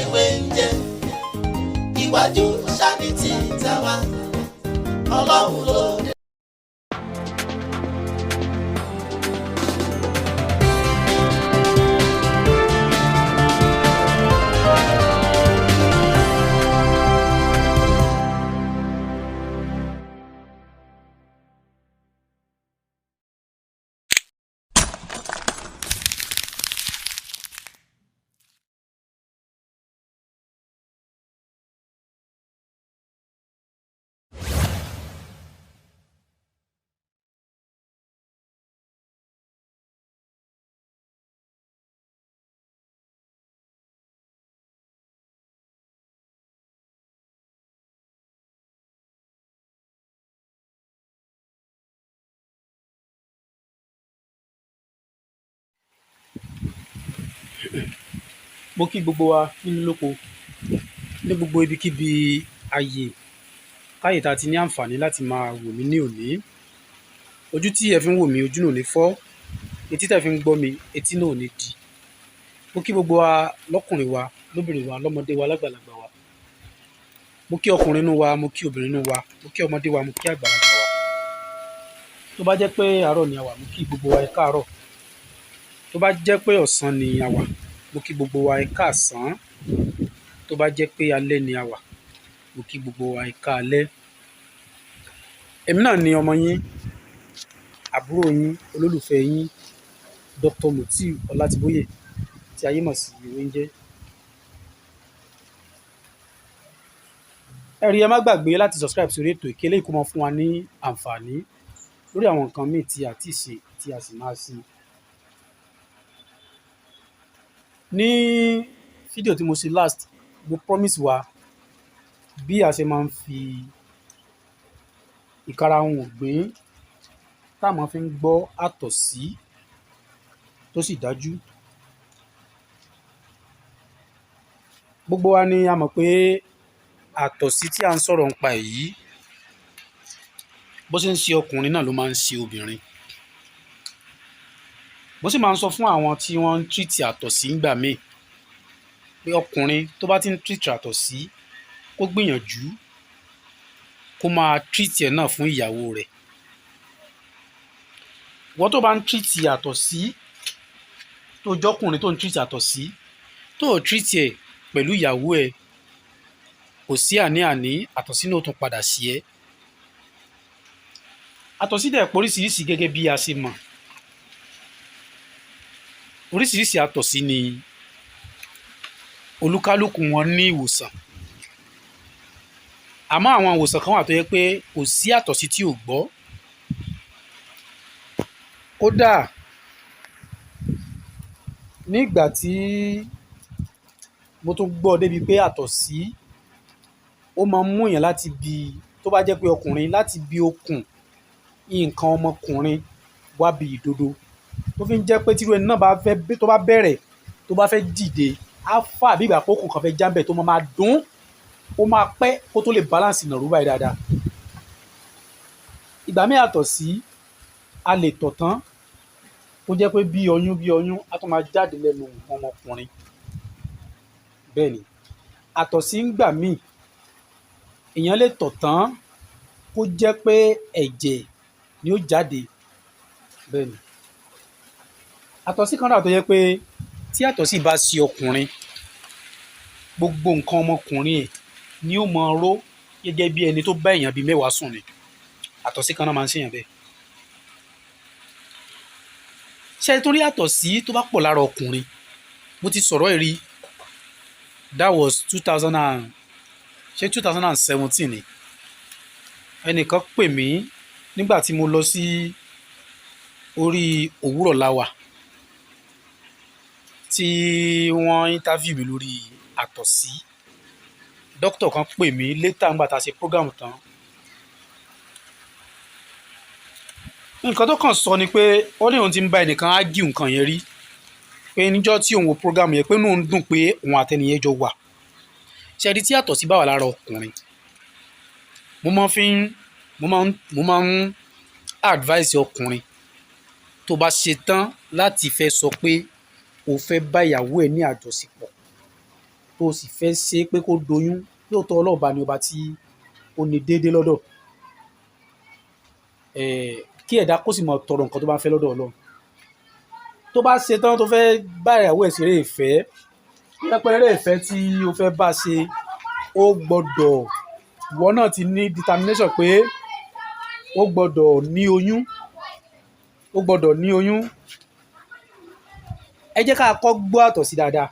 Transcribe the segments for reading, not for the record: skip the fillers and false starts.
Ewé ń jẹ́ iwájú ṣáni tí tàwa, Ọlọ́run ló dé. Mo kí gbogbo wa nílé lóko, ní gbogbo ibikíbi, àyè káyè tá a ti ní àǹfààní láti máa wò mí ní òní. Ojú tí ẹ fi ń wò mí, ojú náà ò ní fọ́. Etí tẹ́ fi ń gbọ́ mi, etí náà ò ní di. Mo kí gbogbo wa, lọ́kùnrin wa, lóbìnrin wa, lọ́mọdé wa, lágbàlagbà wa. Mo kí ọkùnrin inú wa, mo kí obìnrin inú wa, mo kí ọmọdé wa, mo kí àgbàlagbà wa. Tó bá jẹ́ pé àárọ̀ ni a wà, mo kí gbogbo wa, ẹ káàárọ̀. Tó bá jẹ́ pé ọ̀sán ni a wà, mo kí gbogbo wa, ẹ káàsán. Tó bá jẹ́ pé alẹ́ ni a wà, mo kí gbogbo wa, ẹ káalẹ́. Èmi náà ni ọmọ yín, àbúrò yín, olólùfẹ́ yín, Dr. Mutiu Ọlátìbóyè, tí ayé mọ̀ sí Ewéńjẹ́. Ẹ rí, ẹ má gbàgbé láti subscribe sórí ètò ìkélé kó máa fún wa ní àǹfààní lórí àwọn nǹkan míì tí a ti ṣe, tí a sì máa ṣe. Ní fídíò tí mo ṣe last, mo promise wa bí a ṣe máa ń fi ìkarahun ìgbín tá a máa fi ń gbọ́ àtọ̀sí tó sì dájú. Gbogbo wa ni a mọ̀ pé àtọ̀sí tí à ń sọ̀rọ̀ nípa èyí, bó ṣe ń ṣe ọkùnrin náà ló máa ń ṣe obìnrin. Mo sì máa ń sọ fún àwọn tí wọ́n ń treat àtọ̀sí ńgbà míì pé ọkùnrin tó bá ti ń treat àtọ̀sí, kó gbìyànjú kó máa treat ẹ̀ náà fún ìyàwó rẹ̀. Ìwọ tó bá ń treat àtọ̀sí, tó jọ́kùnrin tó ń treat àtọ̀sí, tó ò treat ẹ̀ pẹ̀lú ìyàwó ẹ̀, kò sí àní-àní, àtọ̀sí náà ó tún padà sí ẹ́. Àtọ̀sí dẹ̀ pé oríṣiríṣi gẹ́gẹ́ bí a ṣe mọ̀. Oríṣiríṣi àtọ̀sí ni olúkálùkù wọn ní ìwòsàn. Àmọ́ àwọn ìwòsàn kan wà tó jẹ́ pé kò sí àtọ̀sí tí ò gbọ́. Kódà nígbà tí mo tún gbọ́ débi pé àtọ̀sí ó máa ń mú èèyàn láti bi, tó bá jẹ́ pé ọkùnrin, láti bi okùn nǹkan ọmọkùnrin wá bí ìdodo, tó fi ń jẹ́ pé tírú ẹni náà bá fẹ́, tó bá bẹ̀rẹ̀, tó bá fẹ́ dìde, á fà bí ìgbà pé okùn kan fẹ́ já ńbẹ̀, tó máa máa dùn, ó máa pẹ́ kó tó lè balance ìnàró báyìí dáadáa. Ìgbà míì, àtọ̀sí, a lè tọ̀ tán, kó jẹ́ pé bí ọyún bí ọyún á tún máa jáde lẹ́nu nǹkan ọmọkùnrin. Bẹ́ẹ̀ ni àtọ̀sí ń gbà míì, èèyàn lè tọ̀ tán kó jẹ́ pé ẹ̀jẹ̀ ni ó jáde. Bẹ́ẹ̀ ni àtọ̀sí kan wà tó jẹ́ pé tí àtọ̀sí bá ṣe ọkùnrin, gbogbo nǹkan ọmọkùnrin ẹ̀ ni ó máa ró gẹ́gẹ́ bí ẹni tó bá èèyàn bíi 10 sùn ni. Àtọ̀sí kan náà máa ń ṣèyàn bẹ́ẹ̀. Ṣé ẹ tún rí àtọ̀sí tó bá pọ̀ lára ọkùnrin? Mo ti sọ̀rọ̀ ẹ̀ rí. That was two thousand and, ṣé 2017 ni. Ẹnìkan pè mí nígbà tí mo lọ sí orí Òwúrọ̀ Láwà tí wọ́n interview mi lórí àtọ̀sí. Dókítà kan pè mí later nígbà tá a ṣe program tán. Nǹkan tó kàn sọ ni pé ó ní òun ti ń bá ẹnìkan argue nǹkan yẹn rí, pé níjọ́ tí òun wo program yẹn, pé inú òun dùn pé òun àtẹnìyẹn jọ wà. Ṣé ẹ rí, tí àtọ̀sí bá wà lára ọkùnrin, mo máa ń advice ọkùnrin tó bá ṣe tán láti fẹ́ sọ pé o fẹ́ bá ìyàwó ẹ ní àjọṣepọ̀. Tó o sì fẹ́ ṣe pé kó doyún. Lóòótọ́, Ọlọ́ọ̀ba ni ọba tí ó ní déédé lọ́dọ̀. Kí ẹ̀dá kó sì máa tọrọ nǹkan tó bá ń fẹ́ lọ́dọ̀ Ọlọ́run. Tó bá ṣe tán tó fẹ́ bá ìyàwó ẹ̀ ṣeré ìfẹ́, tó jẹ́ pé eré ìfẹ́ tí o fẹ́ bá ṣe, ó gbọ́dọ̀, ìwọ náà ti ní determination pé ó gbọ́dọ̀ ní oyún, ó gbọ́dọ̀ ní oyún. Ẹ jẹ́ ká kọ́ gbọ́ àtọ̀sí dáadáa,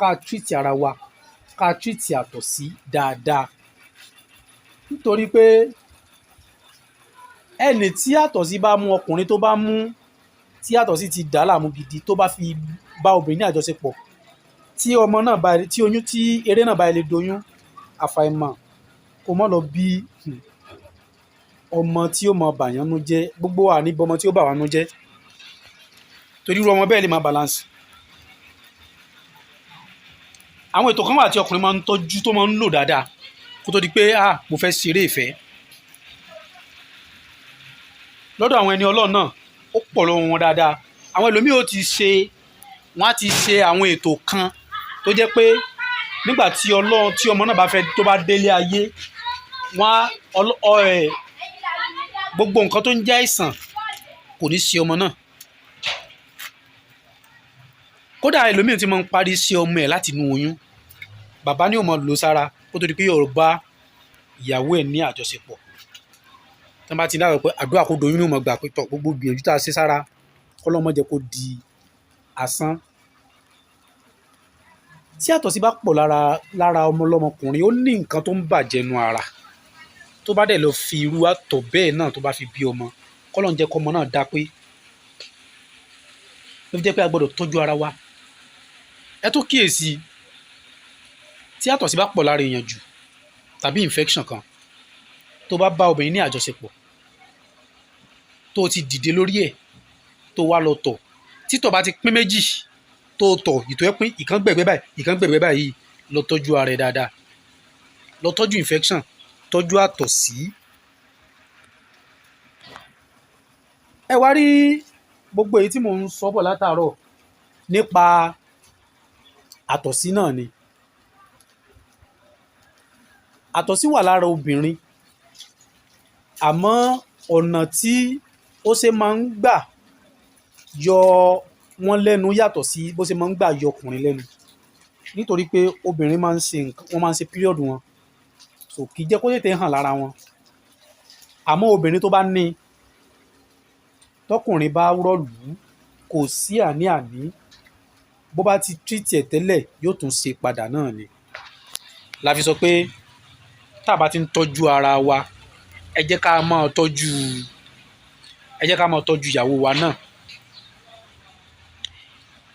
ká treat ara wa, ká treat àtọ̀sí dáadáa. Nítorí pé ẹni tí àtọ̀sí bá mú, ọkùnrin tó bá mú, tí àtọ̀sí ti dà á láàmú gidi, tó bá fi bá obìnrin ní àjọṣepọ̀, tí ọmọ náà bá, tí oyún, tí eré náà bá lè doyún, àfàìmọ̀ kó má lọ bí ọmọ tí ó mọ bàyàn nú jẹ́. Gbogbo wa ní bọmọ tí ó bà wá nú jẹ́, torí irú ọmọ bẹ́ẹ̀ lè má balance. Àwọn ètò kan wà tí ọkùnrin máa ń tọ́jú, tó máa ń lò dáadáa kó tó di pé, ah, mo fẹ́ ṣeré ìfẹ́. Lọ́dọ̀ àwọn ẹni Ọlọ́run náà, ó pọ̀ lọ́wọ́ wọn dáadáa. Àwọn ẹlòmíì ó ti ṣe, wọ́n á ti ṣe àwọn ètò kan tó jẹ́ pé nígbà tí Ọlọ́run, tí ọmọ náà bá fẹ́, tó bá délé ayé, wọ́n á gbogbo nǹkan tó ń jẹ́ àìsàn kò ní ṣe ọmọ náà. Kódà ẹlòmíì tí máa ń parí sí ọmọ ẹ̀ láti inú oyún, bàbá ni ó máa lò sára kó tó di pé yóò bá ìyàwó ẹ̀ ní àjọṣepọ̀. Tí wọ́n bá ti dáhùn pé àdúrà kó doyún ní, ó máa gbà pé tọ̀, gbogbo gbìyànjú tá a ṣe sára, k'Ọlọ́run má jẹ́ kó di asán. Tí àtọ̀sí bá pọ̀ lára ọmọ ọlọ́mọkùnrin, ó ní nǹkan tó ń bàjẹ́ nu ara. Tó bá dẹ̀ lọ fi irú àtọ̀ bẹ́ẹ̀ náà, tó bá fi bí ọmọ, k'Ọlọ́run jẹ́ kọ́mọ náà dá pé. Ló fi jẹ́ pé a gbọ́dọ̀ tọ́jú ara wa. Ẹ tún kíyèsi, tí àtọ̀sí bá pọ̀ lára èèyàn jù tàbí infection kan, tó bá bá obìnrin ní àjọṣepọ̀, tó ti dìde lórí ẹ̀, tó wá lọ tọ̀, títọ̀ bá ti pín méjì, tó tọ̀, ìtọ̀ ẹ pín ìkan gbẹ̀gbẹ́ báyìí, ìkan gbẹ̀gbẹ́ báyìí, lọ tọ́jú ara ẹ dáadáa, lọ tọ́jú infection, tọ́jú àtọ̀sí. Ẹ wá rí gbogbo èyí tí mò ń sọ bọ̀ látàárọ̀ nípa àtọ̀sí náà ni. Àtọ̀sí wà lára obìnrin, àmọ́ ọ̀nà tí ó ṣe máa ń gbà yọ wọ́n lẹ́nu yàtọ̀ sí bó ṣe máa ń gbà yọ ọkùnrin lẹ́nu. Nítorí pé obìnrin máa ń ṣe nǹkan, wọ́n máa ń ṣe period wọn, so kì í jẹ́ kó tètè hàn lára wọn. Àmọ́ obìnrin tó bá ní, tọkùnrin bá rọ̀lú, kò sí àní-àní, bó bá ti treat ẹ̀ tẹ́lẹ̀, yóò tún ṣe padà náà ni. La fi sọ pé tá a bá ti ń tọ́jú ara wa, ẹ jẹ́ ká máa tọ́jú ìyàwó wa náà.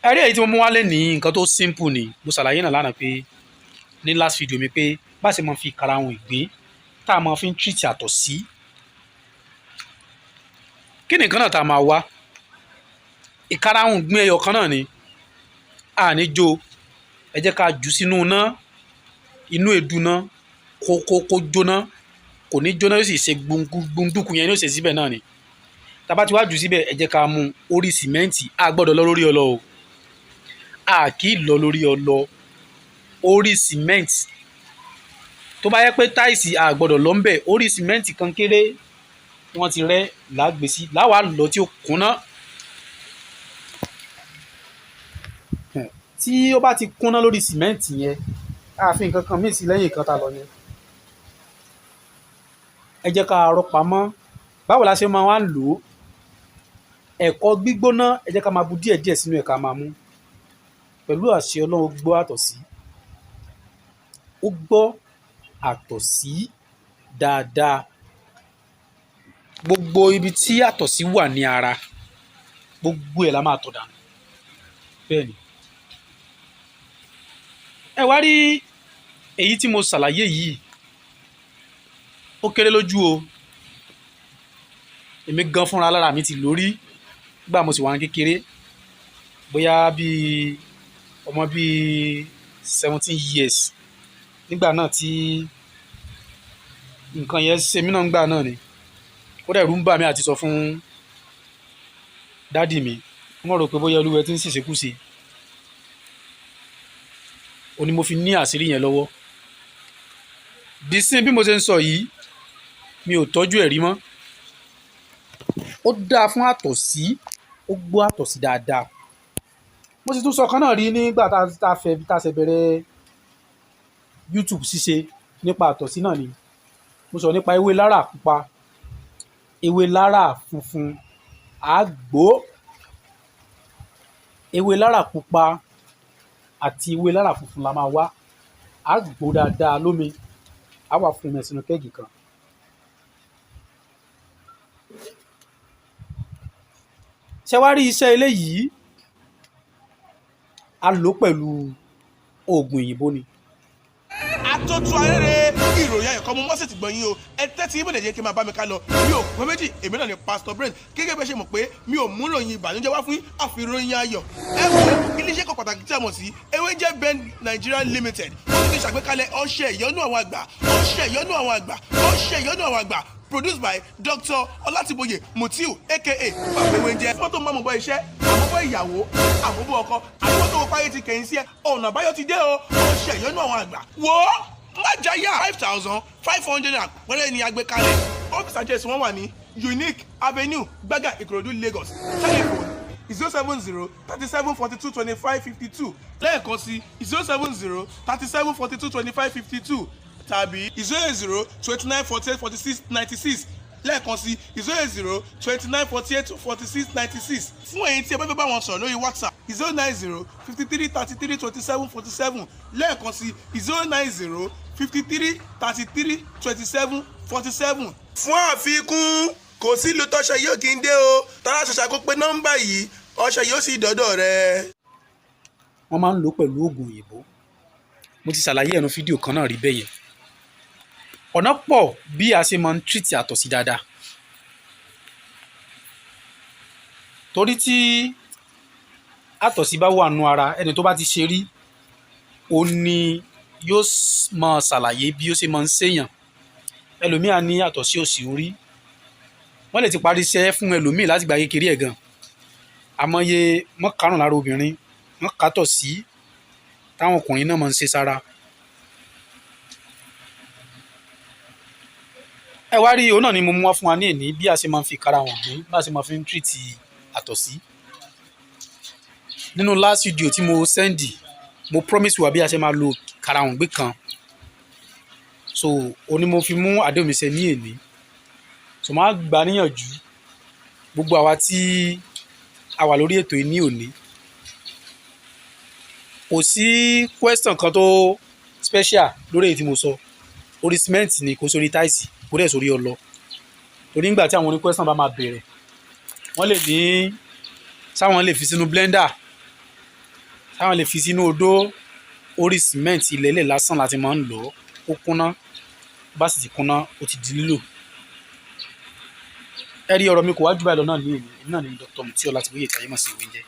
Ẹ rí èyí tí mo mú wá lénìí, nǹkan tó simple ni. Mo ṣàlàyé náà lánàá pé ní last video mi pé bá ṣe máa fi ìkarahun ìgbín tá a máa fi ń treat àtọ̀sí. Kí ni nǹkan náà tá a máa wá? Ìkarahun ìgbín ẹyọ kan náà ni. A ní jó, ẹ jẹ́ ká jù sínú iná, inú èédú iná, kó jóná. Kò ní jóná, yóò sì ṣe gbunduku yẹn, yóò ṣe síbẹ̀ náà ni. Tá a bá ti wá jù síbẹ̀, ẹ jẹ́ ká mú orí sìmẹ́ǹtì. A gbọ́dọ̀ lọ lórí ọlọ o, a kì í lọ lórí ọlọ, orí sìmẹ́ǹtì. Tó bá yẹ pé táìsì, a gbọ́dọ̀ lọ ńbẹ̀. Orí sìmẹ́ǹtì kan kéré tí wọ́n ti rẹ́ làágbé sí, láwàá lọ tí ó kúnná. Tí ó bá ti kúnná lórí sìmẹ́ǹtì yẹn, a fi nǹkan kan míì sí lẹ́yìn nǹkan tá a lọ yẹn. Ẹ jẹ́ ká rọ́ pamọ́. Báwo la ṣe máa wá lò ó? Ẹ̀kọ gbígbóná, ẹ jẹ́ ká máa bu díẹ̀ díẹ̀ sínú ẹ̀ ká máa mú. Pẹ̀lú àṣẹ Ọlọ́run, ó gbọ́ àtọ̀sí. Ó gbọ́ àtọ̀sí dáadáa. Gbogbo ibi tí àtọ̀sí wà ní ara, gbogbo ẹ̀ la máa tọ̀ dànù. Bẹ́ẹ̀ ni. Ẹ wá rí èyí tí mo ṣàlàyé yìí, ó kéré lójú o. Èmi gan fúnra lára mi ti lò rí nígbà mo sì wà ní kékeré, bóyá bí ọmọ bí 17 years nígbà náà tí nǹkan yẹn ṣe mí náà nígbà náà ni. Kódà ẹ̀rù ń bà mí àti sọ fún daddy mi, wọ́n rò pé bóyá olúwẹ tí ń ṣèṣekúṣe. Ó ní mo fi ní àṣírí yẹn lọ́wọ́. Dísìn bí mo ṣe ń sọ yìí, mi ò tọ́jú ẹ̀ rí mọ́. Ó dáa fún àtọ̀sí, ó gbọ́ àtọ̀sí dáadáa. Mo sì tún sọ kan náà rí nígbà tá a fẹ́ tá a ṣe bẹ̀rẹ̀ YouTube ṣíṣe nípa àtọ̀sí náà ni. Mo sọ nípa ewé lára pupa, ewé lára funfun, àgbò, ewé lára pupa àti ewé lára funfun la máa wá. Àgbò dáadáa lómi, á wà fún mi sínú kẹ́ẹ̀gì kan. Ṣé wàá rí iṣẹ́ eléyìí? A lò pẹ̀lú oògùn òyìnbó ni. Atótó arére, ìròyìn ayọ̀ kan mo mọ́sẹ̀ ti gbọ̀n yín o. Ẹ tẹ́tí ibùdó jẹ́ kí n máa bá mi ká lọ. Mi ò pé méjì, èmi náà ni Pastor Brain. Gẹ́gẹ́ bí ẹ ṣe mọ̀ pé mi ò mú ròyìn ìbànújẹ́ wá fún yín, àfi ròyìn ayọ̀. Ẹ wo iléeṣẹ́ kan pàtàkì tí a mọ̀ sí Ewéjẹ́ Bend Nigeria Limited. Wọ́n ti ṣàgbékalẹ̀ ọṣẹ ìyọ́nú àwọn àgbà, ọṣẹ ìyọ́nú àwọn àgbà, ọṣẹ ìyọ́nú àwọn àgbà, produced by Dr. Ọlátìbóyè Mutiu aka Bàbá Ewéńjẹ. Fọ́tò máa mọ̀ bọ́ iṣẹ́, àmúbọ̀ ìyàwó, àmúbọ̀ ọkọ, àmúbọ̀ tó páyé ti kẹ̀yìn sí ẹ, ọ̀nà àbáyọ ti dé o, ọṣẹ ìyọ́nú àwọn àgbà. Wo má jáyà, 5,500 àpẹẹrẹ ni agbékalẹ̀. Ọ́fíìsì address wọn wà ní Unique Avenue, Gbága, Ìkòròdú, Lagos. Telephone 070 37 42 25 52. Lẹ́ẹ̀kan sí, 070 37 42 25 52 tàbí 080 29 48 46 96. Lẹ́ẹ̀kan sí, 080 29 48 46 96. Fún ẹ̀yin tí ẹ bá fẹ́ bá wọn sọ̀rọ̀ lórí WhatsApp, 090 53 33 27 47. Lẹ́ẹ̀kan sí, 090 53 33 27 47. Fún àfikún, kò sí ìlú tọ́ṣẹ yóò kí n dé o. Tọ́lá ṣàṣà kó pé nọ́mbà yìí, ọṣẹ yóò sì dọ́dọ̀ rẹ. Wọ́n máa ń lò pẹ̀lú oògùn òyìnbó. Mo ti ṣàlàyé ẹnu fídíò kan náà rí bẹ́ẹ̀ yẹn. Ọ̀nà pọ̀ bí a ṣe máa ń tírìtì àtọ̀sí dáadáa. Torí tí àtọ̀sí bá wà nù ara ẹni tó bá ti ṣe rí, ó ní yóò máa ṣàlàyé bí ó ṣe máa ń ṣèyàn. Ẹlòmíà ní àtọ̀sí ò sí orí. Wọ́n lè ti parí iṣẹ́ fún ẹlòmíì láti gba kékeré ẹ̀ gan. Àmọye mọ́kàrún lára obìnrin, mọ́kàtọ̀ sí táwọn ọkùnrin náà máa ń ṣe sára. Ẹ wá rí, òun náà ni mo mú wá fún wa ní èní bí a ṣe máa ń fi ìkarahun ọ̀gbìn, bá a ṣe máa fi ń tírìtì àtọ̀sí. Nínú last video tí mo sẹ́ndì, mo promise wa bí a ṣe máa lo ìkarahun ọ̀gbìn kan. So òun ni mo fi mú àdéhùn mi ṣẹ ní èní. So màá gbà níyànjú gbogbo àwa tí a wà lórí ètò yìí ní òní. Kò sí question kan tó special lórí èyí tí mo sọ. Orí cement ni, kò sórí táìsì, kò dẹ̀ sórí ọlọ. Torí nígbà tí àwọn oní question bá máa bẹ̀rẹ̀, wọ́n lè ní sáwọn lè fi sínú blender, sáwọn lè fi sínú odó. Orí cement ilẹ̀lẹ̀ lásán láti máa ń lò ó. Ó kúnná, bá sì ti kúnná, ó ti di lílò. Ẹ rí ọ̀rọ̀ mi kò wá jù báyìí lọ náà ní èmi. Èmi náà ni Dr. Mutiu Ọlátìbóyè tí ayé mọ̀ sí Ewéńjẹ.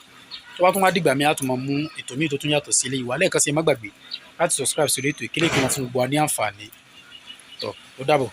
Tó bá tún wá dìgbà mi, á tún máa mú ètò míì tó tún yàtọ̀ sí eléyìí wá. Lẹ́ẹ̀kan sí, ẹ má gbàgbé láti subscribe sórí ètò ìkílẹ̀ kí wọ́n fún gbogbo wa ní àǹfààní. Tó, ó dàbọ̀.